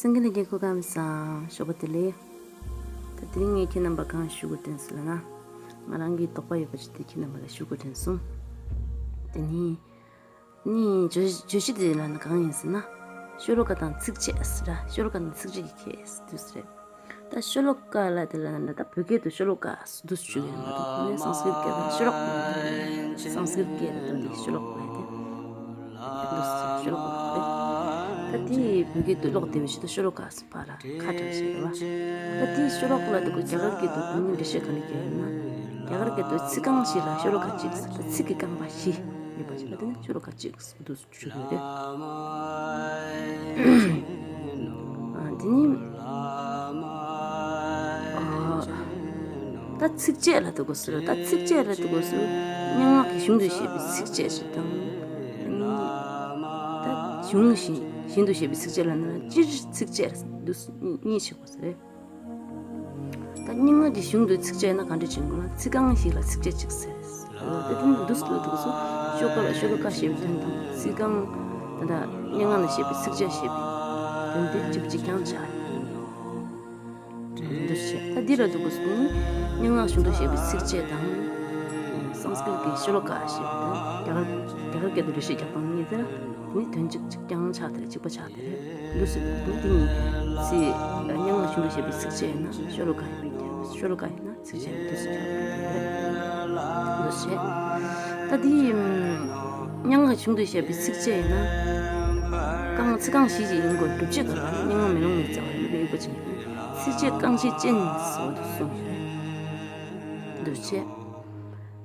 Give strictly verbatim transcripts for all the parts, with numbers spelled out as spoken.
སེང་གེ་ལྷན་རྒྱས་སྐུ་ཁམས་བཟང་། ཞོགས་པ་བདེ་ལེགས། ད་དེ་རིང་ངས་ཁྱེད་རྣམ་པར་གང་ཞུ་དགོས་དྲན་སོང་ལབ་ན། ང་རང་གི་དོགས་པ་ཡོད་པ་ཞིག་དེ་ཁྱེད་རྣམ་པ་ལ་ཞུ་དགོས་དྲན་སོང་། དེ་ནི། ནི་བརྗོད་བརྗོད་གཞི་དེ་ལབ་ན་གང་ཡིན་ཟེར་ན། ཤོ་ལོ་ཀ་དང་ཚིགས་བཅད་ཟེར་ར། ཤོ་ལོ་ཀ་དང་ཚིགས་བཅད་ཀྱི་ཁྱད་དུ་ཟེར། ད་ཤོ་ལོ་ཀ་ལབ་དེ་ལབ་ན་ད་བོད་སྐད་དུ་ཤོ་ལོ་ཀ་འདུག་སེ་བྲིས་ཡོད་མ་གཏོགས། དེ་ནས་སཾ་སྐྲྀཏ་སྐད་དུ་ཤོ་ལོ་ཀ་ལབ་དེ། སཾ་སྐྲྀཏ་སྐད་དུ་ནི་ཤོ་ལོ་ཀ་ལབ་དེ། འདུག་སེ་ཤོ་ལོ་ཀ་ལབ་དེ། ད་དེ་བོད་སྐད་དུ་ཀློག་བདེ་བ་ཞིག་ཏུ་ཤོ་ལོ་ཀ་ཟེར་བ་ལ་ཁ་གྲགས་ཤིག་རེད་བ། ད་དེ་ཤོ་ལོ་ཀ་ལབ་དེ་ཁོ་རྒྱ་གར་སྐད་དུ་དེ་ནི་འགྲེལ་བཤད་ག་འདྲ་བརྒྱབ་ཡོད་ན། རྒྱ་གར་སྐད་དུ་ཚིག་རྐང་བཞི་ལ་ཤོ་ལོ་ཀ་གཅིག་ཟེར། ད་ཚིག་གི་རྐང་པ་བཞི་ཡོད་པ་ཞིག་ལ་དེ་ནི་ཤོ་ལོ་ཀ་གཅིག་འདུག་སེ་བྲིས་ཡོད་རེད། ཨ། དེ་ནི། ཨ། ད་ཚིགས་བཅད་ལབ་དུས་སྐབས་སུ། ད་ཚིགས་བཅད་ལབ་དུས་སྐབས་སུ། སྙན་ངག་གི་གཞུང་དུ་བཤད་པའི་ཚིགས་བཅད་ཞིག་དང་། ཨ་ནི། ད་གཞུང་བཞིན་བཞིན་དུ་བཤད་པའི་ཚིགས་བཅད་ལབ་ན་སྤྱིར་ཚིགས་བཅད་འདུག་སེ་གཉིས་ཕྱེ་དགོས་ས་རེད། ད་སྙན་ངག་གི་གཞུང་དུ་ཚིགས་བཅད་ན་ག་འདྲ་བྱེད་དགོས་ན། ཚིག་རྐང་ཞིག་ལ་ཚིགས་བཅད་གཅིག་ཟེར། དེ་དོན་འདུག་སེ་ལབ་དུས་སྐབས་སུ། ཤོ་ལོ་ཀ་ཤོ་ལོ་ཀ་ཞེས་པའི་དོན་དང་། ཚིག་རྐང་། ད་ལྟ་སྙན་ངག་ལ་བཤད་པའི་ཚིགས་བཅད་ཞེས་པའི་དོན་དེ་གཅིག་གཅིག་རྐྱང་ཆགས། འདུག་སེ་བྱས། ད་འདི་ལབ་དུས་སྐབས་སུ་ནི། སྙན་ངག་གཞུང་དུ་བཤད་པའི་ཚིགས་བཅད་དང་། སཾ་སྐྲྀཏ་ཀྱི་ཤོ་ལོ་ཀ་ཞེས་པ་དང་། རྒྱ་གར་རྒྱ་གར་སྐད་དུ་འགྲེལ་བཤད་རྒྱག་སྟངས་གཉིས་དེ་ལ་ནི་དོན་གཅིག་གཅིག་རྐྱང་ཆགས་དེ་རེད། གཅིག་པ་ཆགས་དེ་རེད། འདུག་སེ་འདུག་སེ་དེ་གཉིས་ཚིག་སྙན་ངག་གཞུང་དུ་བཤད་པའི་ཚིགས་བཅད་ཡིན་ན་ཤོ་ལོ་ཀ་ཡིན་པས་ཁྱབ། ཤོ་ལོ་ཀ་ཡིན་ན་ཚིགས་བཅད་ཡིན་པས་འདུག་སེ་ཁྱབ་རེད། འདུག་སེ་བྱས། ད་དེ་སྙན་ངག་གཞུང་དུ་བཤད་པའི་ཚིགས་བཅད་ཡིན་ན། རྐང་ཚིག་རྐང་བཞི་ཞིག་ཡིན་དགོས། སྒྲུབ་བྱེད་ག་ལ་སྙན་ངག་མེ་ལོང་ནས་བརྩམས་པ་ཡིན་པས་དབྱུག་པ་ཅན། ཚིགས་བཅད་རྐང་བཞི་ཅན་ཟེར་བ་དེ་གསུངས་ཡོད་རེད། འདུག་སེ་བྱས།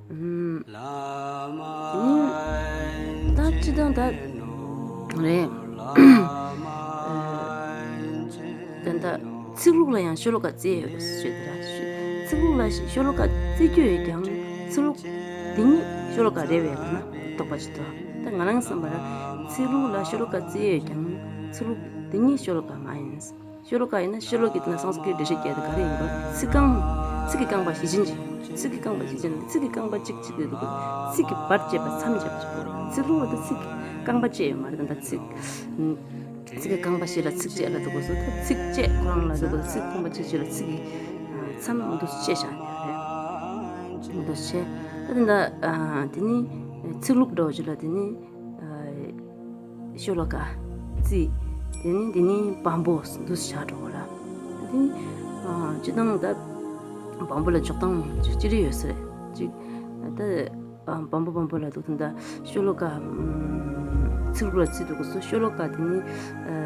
ཨུམ། དེ་ནི་ད་སྤྱིར་བཏང་ད་རེད། ད་ད་ཚིག་ལྷུག་ལ་ཡང་ཤོ་ལོ་ཀ་བརྩི་ཡས་ཡོད་ཟེར་དེ་ར། ཚིག་ལྷུག་ལ་ཤོ་ལོ་ཀ་བརྩི་རྒྱུ་ཡོད་ཀྱང་། ཚིག་ལྷུག་དེ་ཉིད་ཤོ་ལོ་ཀ་རེད་པས་ལབ་ན་དོགས་པ་ཅིག་འདུག། ད་ང་རང་བསམ་པར། ཚིག་ལྷུག་ལ་ཤོ་ལོ་ཀ་བརྩི་ཡས་ཡོད་ཀྱང་། ཚིག་ལྷུག་དེ་ཉིད་ཤོ་ལོ་ཀ་མ་ཡིན། ཤོ་ལོ་ཀ་ཡིན་ན་ཤོ་ལོ་ཀའི་དེ་ན་སཾ་སྐྲྀཏ་འགྲེལ་བཤད་རྒྱག་དེ་ག་རེ་ཡིན་པ། ཚིག་རྐང་། ཚིག་གི་རྐང་པ་བཞི་ཅན་ཅིག། ཚིག་གི་རྐང་པ་བཞི་ཅན་ལ་ཚིག་གི་རྐང་པ་གཅིག་གཅིག་དེ་འདུག། ཚིག་གི་བར་བཅད་པ་མཚམས་བཅད་པ་ཅིག། ཚིག་ལྷུག་ལ་ད་ཚིག་གི་རྐང་པ་བཅད་ཡོད་མ་རེད། ད་ད་ཚིག་ཚིག་གི་རྐང་པ་བཞི་ལ་ཚིགས་བཅད་ལབ་དུས་སྐབས་སུ། ད་ཚིགས་བཅད་ཁོ་རང་ལབ་དུས་སྐབས་སུ་ཚིག་རྐང་པ་གཅིག་གཅིག་ལ་ཚིག་གི་མཚམས་འདུག་སེ་བཅད་བཞག་ཡོད་རེད། འདུག་སེ་བྱས། ད་དེ་འདྲ། ཨ། དེ་ནི་ཚིག་ལྷུག་འདྲ་བོ་ཅིག་ལ་དེ་ནི། ཨ། ཤོ་ལོ་ཀ་བརྩི། དེ་ནི་དེ་ནི་བམ་པོ་འདུག་སེ་བཞག་འགྲོ་གི་རེད། དེ་ནི། ཨ། སྤྱིར་བཏང་ད་བམ་པོ་ལ་འཇོག་སྟངས་ཅིག་ཅི་རིགས་ཡོད་ས་རེད། ཅིག་ད། ཨ། བམ་པོ་བམ་པོ་ལབ་དུས་ད་ལྟ་ཤོ་ལོ་ཀ་ཨམ། ཚིག་ལྷུག་ལ་བརྩི་དུས་སྐབས་སུ་ཤོ་ལོ་ཀ་དེ་ནི། ཨ།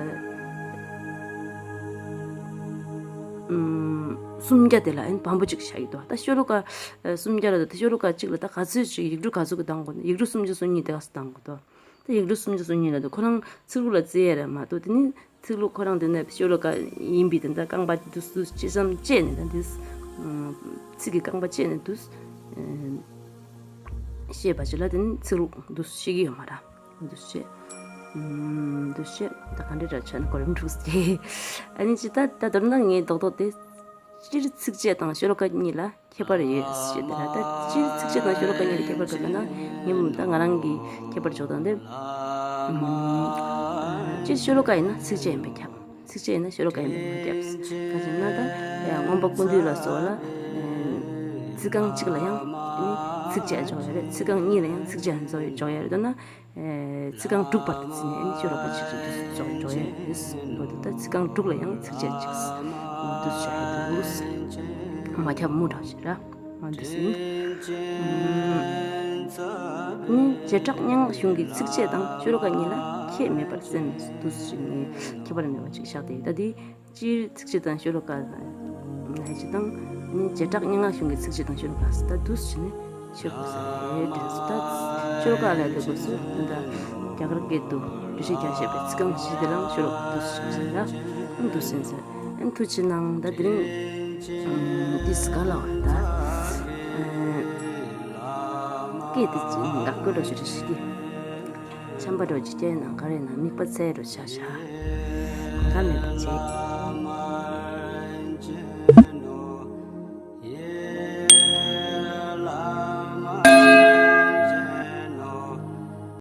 ཨམ། སུམ་བརྒྱ་དེ་ལ་ཨན་བམ་པོ་གཅིག་བཞག་གི་འདུག། ད་ཤོ་ལོ་ཀ་ཨ། སུམ་བརྒྱ་ལ། ད་ཤོ་ལོ་ཀ་གཅིག་ལ་ད་ག་ཚོད་ཅིག་ཡིག་འབྲུ་ག་ཚོད་ཀྱི་བཏང་དགོས་ན། ཡིག་འབྲུ་སུམ་ཅུ་སོ་གཉིས་དེ་ག་ཚོད་བཏང་དགོས་འདུག། ད་ཡིག་འབྲུ་སུམ་ཅུ་སོ་གཉིས་ལ་ད་ཁོ་རང་ཚིག་ལྷུག་ལ་བརྩི་ཡས་རེད་མ་གཏོགས། དེ་ནི་ཚིག་ལྷུག་ཁོ་རང་དེ་ནས་ཤོ་ལོ་ཀ་ཡིན་པའི་དེ་འདྲ་རྐང་པ་འདུག་སེ་ཅི་ཙམ་བཅད་ནས། ད་འདི་ཚིག་གི་རྐང་པ་བཅད་ནས་འདུག་སེ་བཤད་པ་ཅིག་ལ་དེ་ནི་ཚིག་ལྷུག་འདུག་སེ་བཤད་ཀྱི་ཡོད་མ་རེད། འདུག་སེ་བཤད། ཨམ། འདུག་སེ་བཤད། ད་ག་འདྲ་འདྲ་བྱས་ན་གོ་རིམ་འཁྲུགས་ཏེ། ཨ་ནི་ཅི་ད་ད་མདོར་ན་ངའི་རྡོག་རྡོག་དེ། སྤྱིར་ཚིགས་བཅད་དང་ཤོ་ལོ་ཀ་གཉིས་ལ་ཁྱད་པར་ཡོད་ཞེས་དེ་ལ། ད་སྤྱིར་ཚིགས་བཅད་དང་ཤོ་ལོ་ཀ་གཉིས་ལ་ཁྱད་པར་ག་རེ་ཡོད་ན། ངས་ད་ང་རང་གིས་ཁྱད་པར་འཇོག་སྟངས་དེ། ཨམ། སྤྱིར་ཤོ་ལོ་ཀ་ཡིན་ན་ཚིགས་བཅད་ཡིན་པས་ཁྱབ། ཚིགས་བཅད་ཡིན་ན་ཤོ་ལོ་ཀ་ཡིན་པས་མ་ཁྱབ། ག་ཅི་ན་ད་མངོན་པ་ཀུན་བཏུས་ལ་སོགས་ལ། ཨམ། ཚིག་རྐང་གཅིག་ལ་ཡང་ཚིགས་བཅད་འཇོག་ཡ་རེད། ཚིག་རྐང་གཉིས་ལ་ཡང་ཚིགས་བཅད་འཇོག་ཡ་རེད། མདོར་ན། ཨེ། ཚིག་རྐང་དྲུག་བར་དུ་བརྩིས་ནས་ཨེ་ནི་ཤོ་ལོ་ཀ་གཅིག་གཅིག་ཏུ་འཇོག་འཇོག་ཡ་ཡིན། འོ་དེ་ད་ཚིག་རྐང་དྲུག་ལ་ཡང་ཚིགས་བཅད་གཅིག་འོ་དེ་བྱ་ཡ་འདུག། མ་ཁྱབ་མུ་འདྲ་ཞིག་ར། འོ་དེ་ཟིན། ཨུམ། ནི་བྱེ་བྲག་སྙན་ངག་གཞུང་གི་ཚིགས་བཅད་དང་ཤོ་ལོ་ཀ་གཉིས་ལ་ཁྱད་མེད་པར་སེམས་འདུག་ཟེར་ནས་ཁྱད་པར་མེད་པ་ཅིག་བཞག་སྟེ། ད་དེ། སྤྱིར་ཚིགས་བཅད་དང་ཤོ་ལོ་ཀ་ལ་ཡང་ཅི་དང་། ནི་བྱེ་བྲག་སྙན་ངག་གཞུང་གི་ཚིགས་བཅད་དང་ཤོ་ལོ་ཀ་ཟེར་ད་འདུག་སེ་བྱས་ནས་ཤོ་ལོ་ཀ་ཟེར་རེད་དྲན་སོང་། ད་ཤོ་ལོ་ཀ་ལབ་དུས་སྐབས་སུ་ད་རྒྱ་གར་སྐད་དུ་འགྲེལ་བཤད་རྒྱག་བཤད་པའི་ཚིག་རྐང་བཞི་དེ་ལའང་ཤོ་ལོ་ཀ་འདུག་སེ་བྱས་ནས་ད་འདུག་སེ་ཟེར། ཨན་ཐུགས་ཆེ་གནང་། ད་དེ་རིང་ཏིས་ག་ལ་བ་ད་སྐད་དེ་ཅི་འགག་དགོས་འགྲོ་ཞིག་རེད་ཤི་གི། ཆམ་པ་འགྲོ་ཅི་སྐྱེས་ན་ག་རེ་ན་མིག་པ་ཚལ་རུ་ཤ་ཤ་ག་མེད་པ་བྱེད།